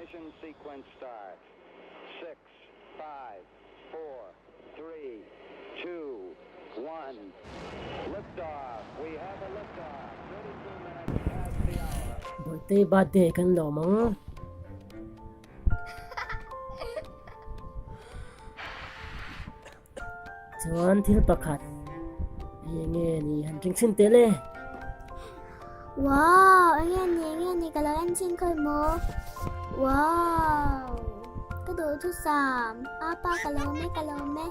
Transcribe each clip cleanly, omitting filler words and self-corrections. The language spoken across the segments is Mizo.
Ignition sequence start. Six, five, four, three, two, one. Lift off. We have a lift off. 32 minutes past the hour. Bawihte birthday kan lawm ang. Chuan thil pakhat hi enge ni han ring chhin teh le. Wow, enge ni enge ni ka lo en chhin khawi maw. Wow, ka duh thu sam. Apa ka lo me ka lo me.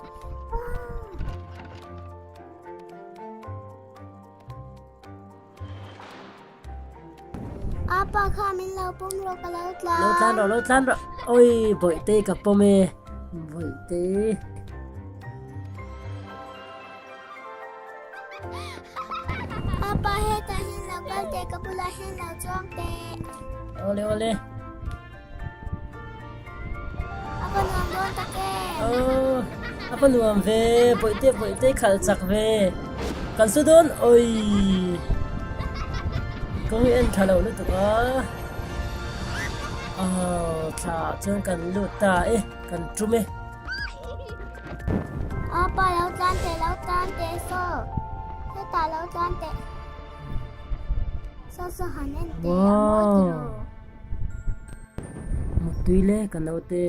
Apa kha min lo pawm rawh ka lo tlan. Lo tlan rawh lo tlan rawh. Oi bawihte ka pawm e. Bawihte. Apa hetah hian lo kal teh ka bulah hian lo chuang teh. Awle awle. A va nuam dawn tak em. Oh, a va nuam ve, bawihte bawihte khalh chak ve. Kan su dawn, oi. Kawng hi en tha lo lutuk a. Oh, thla chuan kan lut ta e, kan tum e. Apa lo tlan teh, lo tlan teh saw. Hetah lo tlan teh. Saw saw han en teh, a mawi tiraw. Muttui le ka naute.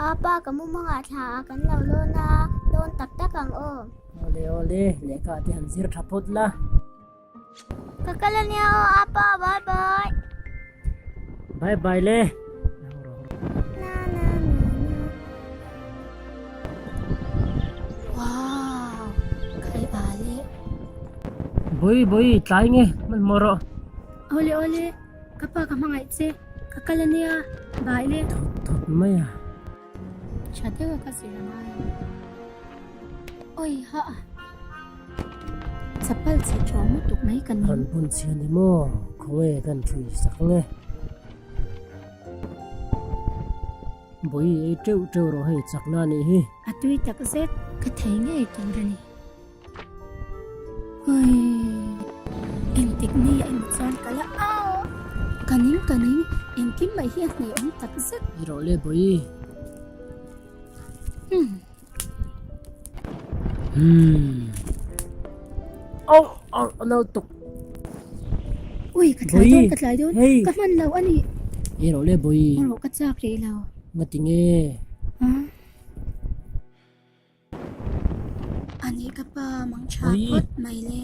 Apa ka mumangah thla ah kan lo lawn a, lawn tak tak ang aw. Awle awle, lehkha te han zir tha phawt la. Ka kal ania aw apa, bye bye. Bye bye le. Na na na na. Wow! Kai a le. Bui bui tlai nge hmanhmawh rawh. Awle awle, ka pa ka hmangaih che, ka kal ania, bai le. Thawt thawt mai a. Tha deuh a ka zir a ngai ang. Oi ha! Chapal chhe tha lutuk mai ka ning. Kan bun chhia ni maw? Khawnge kan thui sak nge? Bawi ei teuh teuh rawh hei chakna a nih hi. A tui tak zet ka thei ngei tur a ni. Oi engtik ni a emaw chuan ka la au. Ka ning ka ning engkim mai hi a hne awm tak zet. I rawh le Bawi. Hmm. Hmm. Au au a nal tuk. Ui ka tlai dawn ka tlai dawn ka hman lo a ni. I rawh le Bawi. Rawh ka chak rih lo. Nga ti nge? Ha? Ani ka pa mang tha phawt mai le.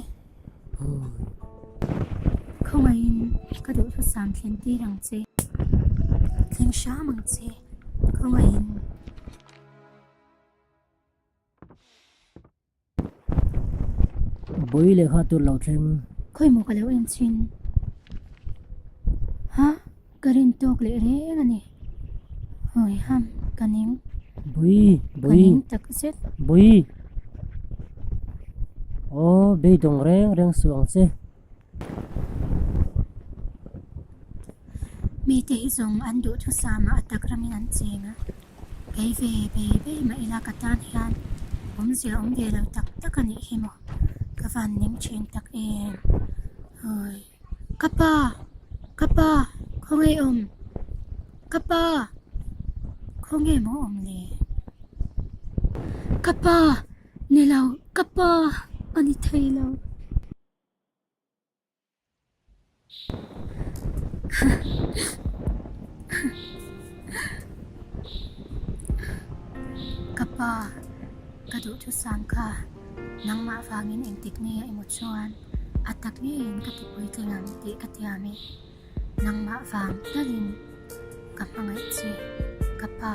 Khawngaihin ka duhthusam thlen tir ang che. Thleng hram ang che. Khawngaihin. Bawi lehkha tur lo thleng. Khawi maw ka lo en chin? Ha? Ka rin tawk leh reng a ni. Hawi ham, ka ning. Bawi, Ka bawi. ning tak zet. Bawi. Aw, beidawng reng reng suh ang che. Mite hi zawng an duhthusam ah a tak ramin an cheng a. Kei ve bei bei mah ila ka tan hian awmzia awm ve lo tak tak a nih hi maw? Ka van ning thin tak em? Awi. Ka pa! Ka pa! Khawnge awm? Ka pa! Khawnge maw awm le? Ka pa! Ni lo, ka pa a ni thei lo. Ka pa, ka duhthusam kha nangmah vangin engtik nge emaw chuan a tak ngeiin ka ti puitling ang tih ka tiam e. Nangmah vang talin ka hmangaih che, ka pa.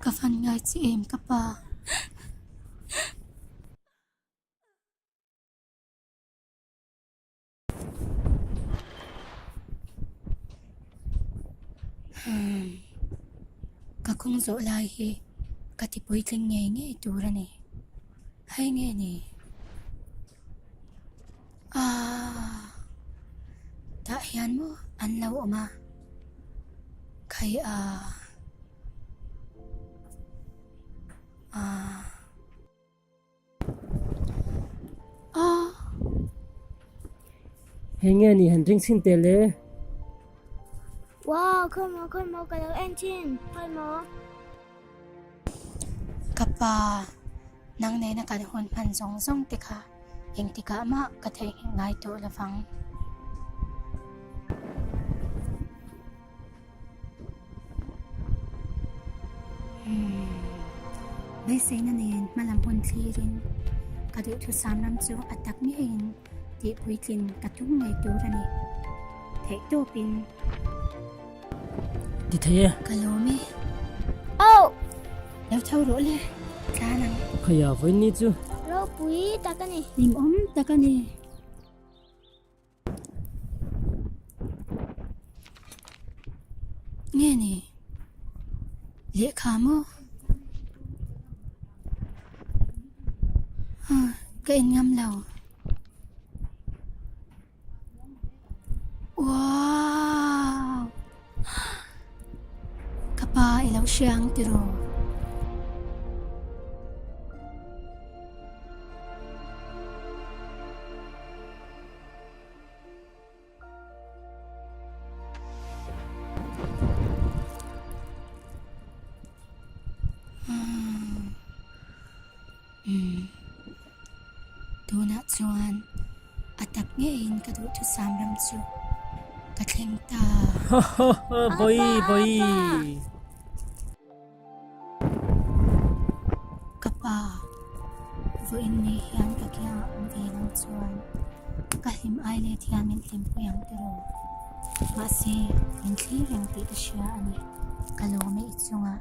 Ka fan ngai che em ka pa. Ka kawng zawh lai hi ka ti puitling ngei ngei tur a ni. Hei nge ni? Aaa tah hian maw an lo awm a khai a. Ah. Ah. Hei nge ni han ring chhin teh le. Wow, khawi maw, khawi maw, ka lo en thin, khawi maw. Ka pa, nang nena kan hun hman zawng zawng te kha engtikah mah ka theihnghilh ngai tawh lovang. Beiseina nen hmalam hun thlirin ka duhthusam ram chu a tak ngeiin tih puitlin ka tum ngei tur a ni. Theihtawpin. Ti thei e. Ka lawm e. Oh! Lo tho rawh le, tlan ang. Khaia vawiin chu. Ropui tak a ni. Hlimawm tak a ni. Nge ni? Lehkha maw? Ah, ka en ngam lo. Wow! Ka pa i lo hria ang tiraw? Tunah chuan a tak ngeiin ka duhthusam ram chu ka thleng ta. Bawi bawi. Ka pa, vawiin ni hian ka kiangah awm ve lo chuan ka hlim ai let hian min hlimpui ang tiraw? Mahse, min thlir reng tih ka hria a ni. Ka lawm e i chungah.